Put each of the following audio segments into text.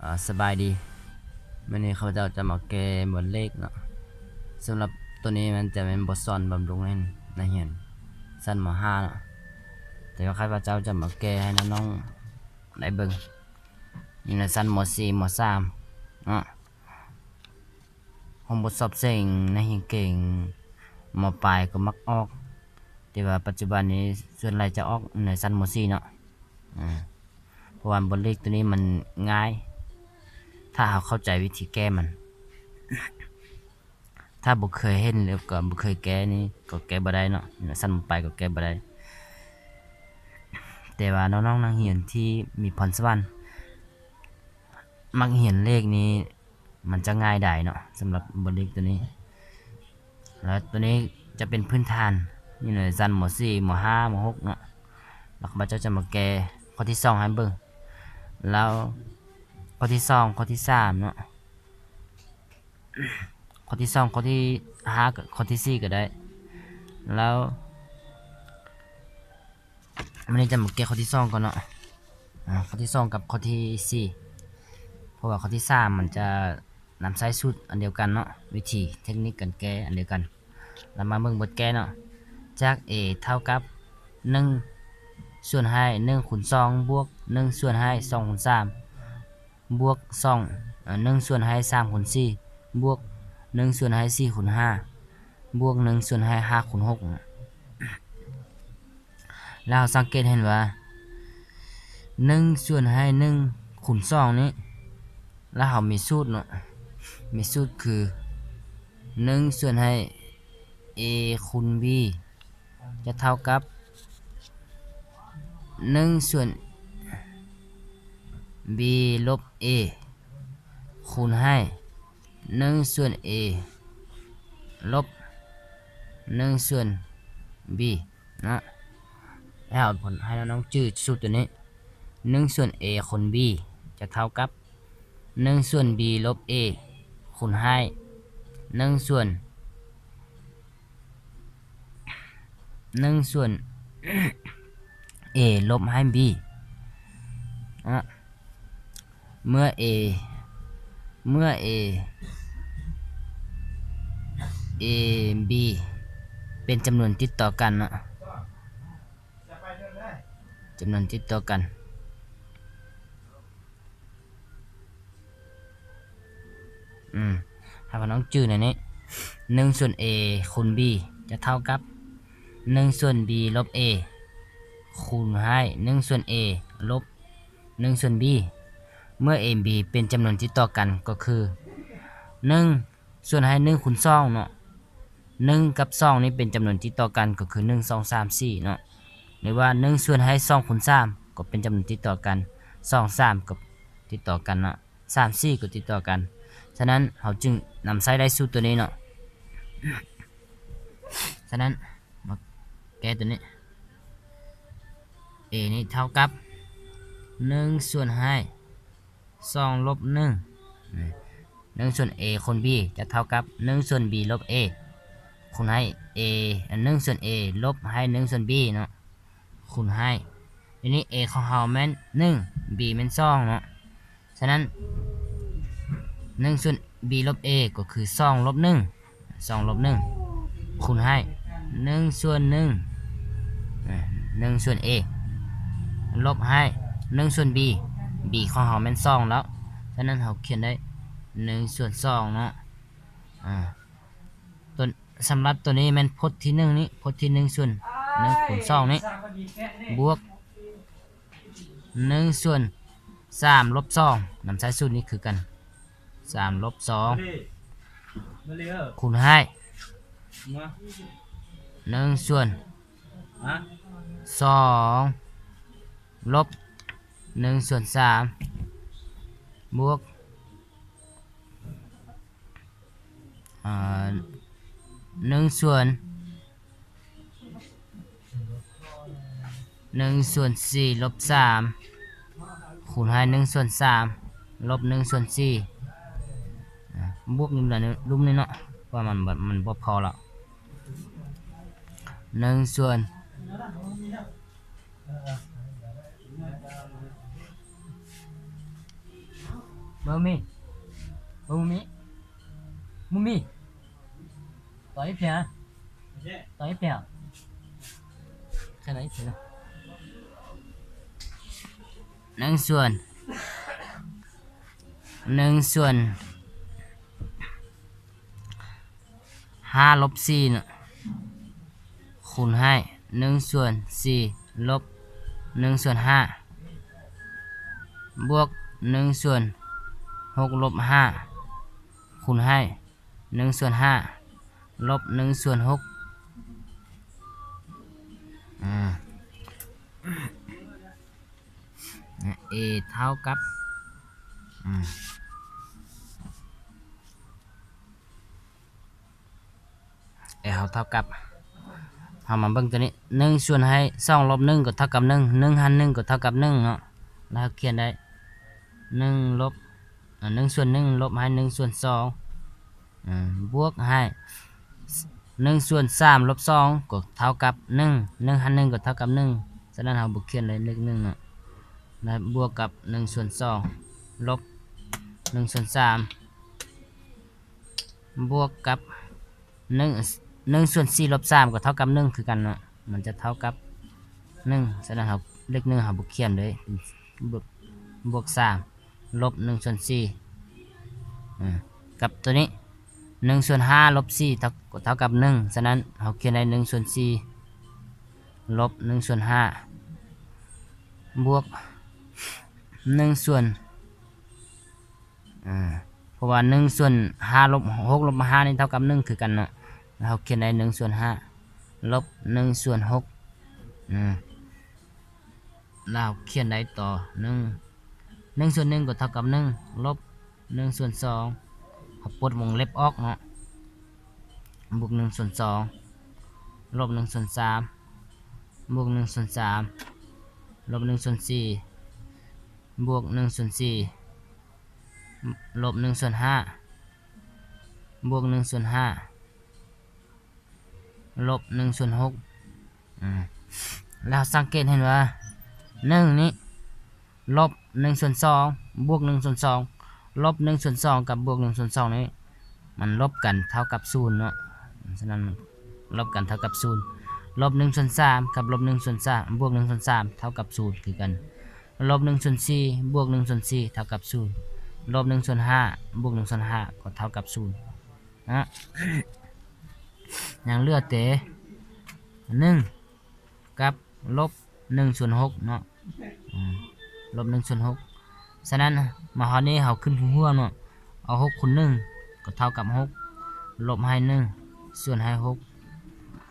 ອາ ສະບາຍດີ. ມື້ນີ້ຂ້າພະເຈົ້າຈະມາແກ້ບົດເລກເນາະ. ສຳລັບໂຕນີ້ມັນຈະແມ່ນບົດສອນບຳລຸງໃນ ໃນຮຽນຊັ້ນ ມໍຫ້າ ເນາະ, ແຕ່ວ່າຂ້າພະເຈົ້າຈະມາແກ້ໃຫ້ນ້ອງໆໄດ້ເບິ່ງ ຢູ່ໃນຊັ້ນ ມໍສີ່ ມໍສາມ ເນາະ. ຂອງບົດສອບເສັງໃນຮຽນເກັ່ງ ມໍປາຍກໍມັກອອກ, ແຕ່ວ່າປັດຈຸບັນນີ້ສ່ວນຫຼາຍຈະອອກໃນຊັ້ນ ມໍສີ່ ເນາະ. ອາ ເພາະວ່າບົດເລກໂຕນີ້ມັນງ່າຍ ຖ້າເຮົາເຂົ້າໃຈວິທີແກ້ມັນ. ຖ້າບໍ່ເຄີຍເຫັນ ແລ້ວກໍບໍ່ເຄີຍແກ້ນີ້ ກໍແກ້ບໍ່ໄດ້ເນາະ, ຊັ້ນ ມໍປາຍກໍແກ້ບໍ່ໄດ້. ແຕ່ວ່ານ້ອງໆນັກຮຽນທີ່ມີພອນສະຫວັນ ມັກຮຽນເລກນີ້ ມັນຈະງ່າຍດາຍເນາະ ສຳລັບບົດເລກໂຕນີ້. ແລ້ວໂຕນີ້ຈະເປັນພື້ນຖານຢູ່ໃນຊັ້ນ ມໍສີ່ ມໍຫ້າ ມໍຫົກ ເນາະ. ແລ້ວຂ້າພະເຈົ້າຈະມາແກ້ຂໍ້ທີສອງໃຫ້ເບິ່ງ, ແລ້ວຂໍ້ທີສອງ ຂໍ້ທີສາມເນາະ, ຂໍ້ທີສອງ ຂໍ້ທີຫ້າ ຂໍ້ທີສີ່ກໍໄດ້. ແລ້ວ ມື້ນີ້ຈະມາແກ້ຂໍ້ທີສອງກ່ອນເນາະ. ອາ ຂໍ້ທີສອງກັບຂໍ້ທີສີ່ ເພາະວ່າຂໍ້ທີສາມມັນຈະນຳໃຊ້ສູດອັນດຽວກັນເນາະ, ວິທີເທັກນິກການແກ້ອັນດຽວກັນ. ລະມາເບິ່ງບົດແກ້ເນາະ. ຈາກ a ເທົ່າກັບໜຶ່ງສ່ວນໃຫ້ໜຶ່ງຄູນສອງ ບວກໜຶ່ງສ່ວນໃຫ້ສອງຄູນສາມ ບວກສອງ ເອີ ໜຶ່ງສ່ວນໃຫ້ສາມຄູນສີ່ ບວກໜຶ່ງສ່ວນໃຫ້ສີ່ຄູນຫ້າ ບວກໜຶ່ງສ່ວນໃຫ້ຫ້າຄູນຫົກ ແລ້ວເຮົາສັງເກດເຫັນວ່າ ໜຶ່ງສ່ວນໃຫ້ໜຶ່ງຄູນສອງນີ້ ແລ້ວເຮົາມີສູດເນາະ, ມີສູດຄື ໜຶ່ງສ່ວນໃຫ້ a ຄູນ b ຈະເທົ່າກັບໜຶ່ງສ່ວນ b ລົບ a ຄູນໃຫ້ໜຶ່ງສ່ວນ a ລົບໜຶ່ງສ່ວນ b ເນາະ. ແລ້ວເອົາຜົນໃຫ້ນ້ອງໆຈື່ສູດຕົວນີ້, ໜຶ່ງສ່ວນ a ຄູນ b ຈະເທົ່າກັບໜຶ່ງສ່ວນ b ລົບ a ຄູນໃຫ້ໜຶ່ງສ່ວນ ໜຶ່ງສ່ວນ a ລົບໃຫ້ b ເນາະ. ເມື່ອ a ເມື່ອ a a b ເປັນຈຳນວນຕິດຕໍ່ກັນເນາະ, ຈຳນວນຕິດຕໍ່ກັນ. ອືມ ໃຫ້ພວກນ້ອງຈື່ໃນນີ້ ໜຶ່ງສ່ວນ a ຄູນ b ຈະເທົ່າກັບໜຶ່ງສ່ວນ b ລົບ a ຄູນໃຫ້ໜຶ່ງສ່ວນ a ລົບໜຶ່ງສ່ວນ b. ເມື່ອ a b ເປັນຈຳນວນຕິດຕໍ່ກັນ ກໍຄືໜຶ່ງ ສ່ວນໃຫ້ໜຶ່ງຄູນສອງເນາະ, ໜຶ່ງກັບສອງນີ້ເປັນຈຳນວນຕິດຕໍ່ກັນ ກໍຄືໜຶ່ງ ສອງ ສາມ ສີ່ເນາະ, ຫຼືວ່າໜຶ່ງສ່ວນໃຫ້ສອງຄູນສາມກໍເປັນຈຳນວນຕິດຕໍ່ກັນ, ສອງ ສາມກໍຕິດຕໍ່ກັນເນາະ, ສາມ ສີ່ກໍຕິດຕໍ່ກັນ. ສະນັ້ນເຮົາຈຶ່ງນຳໃຊ້ໄດ້ສູດຕົວນີ້ເນາະ. ສະນັ້ນມາແກ້ຕົວນີ້, a ນີ້ເທົ່າກັບໜຶ່ງສ່ວນໃຫ້ ສອງລົບໜຶ່ງ, ໜຶ່ງສ່ວນ a ຄູນ b ຈະເທົ່າກັບໜຶ່ງສ່ວນ b ລົບ a ຄູນໃຫ້ a ໜຶ່ງສ່ວນ a ລົບໃຫ້ໜຶ່ງສ່ວນ b ເນາະ, ຄູນໃຫ້ ທີນີ້ a ຂອງເຮົາແມ່ນໜຶ່ງ b ແມ່ນສອງເນາະ. ສະນັ້ນໜຶ່ງສ່ວນ b ລົບ a ກໍຄືສອງລົບໜຶ່ງ ສອງລົບໜຶ່ງ ຄູນໃຫ້ໜຶ່ງສ່ວນໜຶ່ງ ອາ ໜຶ່ງສ່ວນ a ລົບໃຫ້ໜຶ່ງສ່ວນ b, b ຂອງເຮົາແມ່ນສອງແລ້ວ, ສະນັ້ນເຮົາຂຽນໄດ້ໜຶ່ງສ່ວນສອງເນາະ. ອາ ຕົວ ສຳລັບຕົວນີ້ແມ່ນພົດທີໜຶ່ງນີ້ ພົດທີໜຶ່ງສ່ວນໜຶ່ງຄູນສອງນີ້ ບວກ ໜຶ່ງສ່ວນສາມລົບສອງ ນຳໃຊ້ສູດນີ້ຄືກັນ ສາມລົບສອງ ຄູນໃຫ້ໜຶ່ງສ່ວນສອງລົບໜຶ່ງສ່ວນສາມ ບວກ ອາ ໜຶ່ງສ່ວນ ໜຶ່ງສ່ວນສີ່ລົບສາມ ຄູນໃຫ້ໜຶ່ງສ່ວນສາມລົບໜຶ່ງສ່ວນສີ່ ອາ ບວກລຸ່ມນີ້ເນາະ ເພາະວ່າມັນ ມັນບໍ່ພໍແລ້ວ ໜຶ່ງສ່ວນ Mummy, Mummy, Mummy, ต่ออีกเพียง ต่ออีกเพียง แค่ไหนอีกเพียง หนึ่งส่วน หนึ่งส่วน ห้า ลบ สี่ ເນາະ ຄູນໃຫ້ ໜຶ່ງ ສ່ວນ ສີ່ ລົບ ໜຶ່ງ ສ່ວນ ຫ້າ ບວກ ໜຶ່ງ ສ່ວນ ຫົກ ລົບ ຫ້າ ຄູນໃຫ້ ໜຶ່ງ ສ່ວນ ຫ້າ ລົບ ໜຶ່ງ ສ່ວນ ຫົກ ອາ A ເທົ່າກັບ ອາ A ເທົ່າກັບ ເຮົາມາເບິ່ງຕົວນີ້ ໜຶ່ງ ສ່ວນໃຫ້ ສອງ ລົບ ໜຶ່ງ ກໍເທົ່າກັບ ໜຶ່ງ ໜຶ່ງ ຫານ ໜຶ່ງ ກໍເທົ່າກັບ ໜຶ່ງ ເນາະ ແລ້ວເຮົາຂຽນໄດ້ ໜຶ່ງ ລົບ ອາ ໜຶ່ງ ສ່ວນ ໜຶ່ງ ລົບໃຫ້ ໜຶ່ງ ສ່ວນ ສອງ ອາ ບວກໃຫ້ ໜຶ່ງ ສ່ວນ ສາມ ລົບ ສອງ ກໍເທົ່າກັບ ໜຶ່ງ ໜຶ່ງ ຫານ ໜຶ່ງ ກໍເທົ່າກັບ ໜຶ່ງ ສະນັ້ນເຮົາບໍ່ຂຽນເລີຍ ເລກ ໜຶ່ງ ເນາະ ແລ້ວບວກກັບ ໜຶ່ງ ສ່ວນ ສອງ ລົບ ໜຶ່ງ ສ່ວນ ສາມ ບວກກັບ ໜຶ່ງ ໜຶ່ງ ສ່ວນ ສີ່ ລົບ ສາມ ກໍເທົ່າກັບ ໜຶ່ງ ຄືກັນເນາະ ມັນຈະເທົ່າກັບ ໜຶ່ງ ສະນັ້ນເຮົາ ເລກ ໜຶ່ງ ເຮົາບໍ່ຂຽນເລີຍ ບວກ ບວກ ສາມ ລົບ ໜຶ່ງ ສ່ວນ ສີ່ ອາ ກັບຕົວນີ້ ໜຶ່ງ ສ່ວນ ຫ້າ ລົບ ສີ່ ເທົ່າ ກໍເທົ່າກັບ ໜຶ່ງ ສະນັ້ນເຮົາຂຽນໄດ້ ໜຶ່ງ ສ່ວນ ສີ່ ລົບ ໜຶ່ງ ສ່ວນ ຫ້າ ບວກ ໜຶ່ງ ສ່ວນ ອາ ເພາະວ່າ ໜຶ່ງ ສ່ວນ ຫ້າ ລົບ ຫົກ ລົບ ຫ້າ ນີ້ເທົ່າກັບ ໜຶ່ງ ຄືກັນເນາະ ເຮົາຂຽນໄດ້ ໜຶ່ງ ສ່ວນ ຫ້າ ລົບ ໜຶ່ງ ສ່ວນ ຫົກ ອາ ແລ້ວເຮົາຂຽນໄດ້ຕໍ່ ໜຶ່ງ ໜຶ່ງ ສ່ວນ ໜຶ່ງ ກໍເທົ່າກັບ ໜຶ່ງ ລົບ ໜຶ່ງ ສ່ວນ ສອງ ເຮົາປົດວົງເລັບອອກເນາະ ບວກ ໜຶ່ງ ສ່ວນ ສອງ ລົບ ໜຶ່ງ ສ່ວນ ສາມ ບວກ ໜຶ່ງ ສ່ວນ ສາມ ລົບ ໜຶ່ງ ສ່ວນ ສີ່ ບວກ ໜຶ່ງ ສ່ວນ ສີ່ ລົບ ໜຶ່ງ ສ່ວນ ຫ້າ ບວກ ໜຶ່ງ ສ່ວນ ຫ້າ ລົບ ໜຶ່ງ ສ່ວນ ຫົກ ອາ ແລ້ວສັງເກດເຫັນວ່າ ໜຶ່ງ ນີ້ ລົບ ໜຶ່ງ ສ່ວນ ສອງ ບວກ ໜຶ່ງ ສ່ວນ ສອງ ລົບ ໜຶ່ງ ສ່ວນ ສອງ ກັບ ບວກ ໜຶ່ງ ສ່ວນ ສອງ ນີ້ ມັນລົບກັນເທົ່າກັບ ສູນ ເນາະ ສະນັ້ນ ລົບກັນເທົ່າກັບ ສູນ ລົບ ໜຶ່ງ ສ່ວນ ສາມ ກັບ ລົບ ໜຶ່ງ ສ່ວນ ສາມ ບວກ ໜຶ່ງ ສ່ວນ ສາມ ເທົ່າກັບ ສູນ ຄືກັນ ລົບ ໜຶ່ງ ສ່ວນ ສີ່ ບວກ ໜຶ່ງ ສ່ວນ ສີ່ ເທົ່າກັບ ສູນ ລົບ ໜຶ່ງ ສ່ວນ ຫ້າ ບວກ ໜຶ່ງ ສ່ວນ ຫ້າ ກໍເທົ່າກັບ ສູນ ນະ ຍັງເຫຼືອແຕ່ ໜຶ່ງ ກັບ ລົບ ໜຶ່ງ ສ່ວນ ຫົກ ເນາະ ອາ ລົບ ໜຶ່ງ ສ່ວນ ຫົກ ສະນັ້ນ ມາຮອດນີ້ເຮົາຂຶ້ນຫົວໆ ເນາະ ເອົາ ຫົກ ຄູນ ໜຶ່ງ ກໍເທົ່າກັບ ຫົກ ລົບໃຫ້ ໜຶ່ງ ສ່ວນໃຫ້ ຫົກ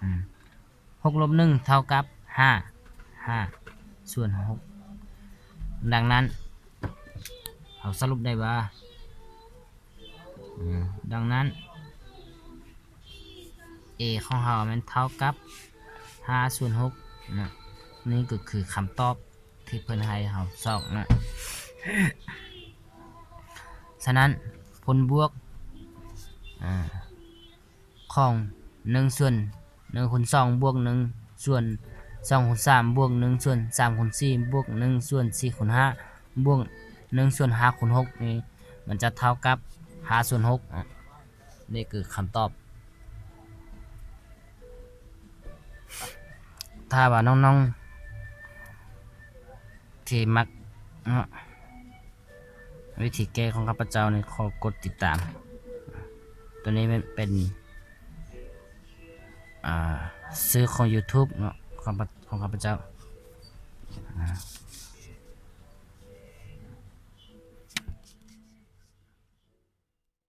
ອາ ຫົກ ລົບ ໜຶ່ງ ເທົ່າກັບ ຫ້າ ຫ້າ ສ່ວນ ຫົກ ດັ່ງນັ້ນ ເຮົາສະຫຼຸບໄດ້ວ່າ ອາ ດັ່ງນັ້ນ A ຂອງເຮົາແມ່ນເທົ່າກັບ ຫ້າ ສ່ວນ ຫົກ ນະ ນີ້ກໍຄືຄຳຕອບທີ່ເພິ່ນໃຫ້ເຮົາຊອກນະ ສະນັ້ນ ຜົນບວກ ອາ ຂອງ ໜຶ່ງ ສ່ວນ ໜຶ່ງ ຄູນ ສອງ ບວກ ໜຶ່ງ ສ່ວນ ສອງ ຄູນ ສາມ ບວກ ໜຶ່ງ ສ່ວນ ສາມ ຄູນ ສີ່ ບວກ ໜຶ່ງ ສ່ວນ ສີ່ ຄູນ ຫ້າ ບວກ ໜຶ່ງ ສ່ວນ ຫ້າ ຄູນ ຫົກ ນີ້ ມັນຈະເທົ່າກັບ ຫ້າ ສ່ວນ ຫົກ ອາ ນີ້ຄືຄຳຕອບ ຖ້າວ່ານ້ອງໆ ທີ່ມັກເນາະ ວິທີແກ້ຂອງຂ້າພະເຈົ້ານີ້ ຂໍກົດຕິດຕາມ ຕົວນີ້ແມ່ນເປັນ ອາ ຊື່ຂອງ YouTube ເນາະ ຂອງ ຂອງຂ້າພະເຈົ້າ ອາ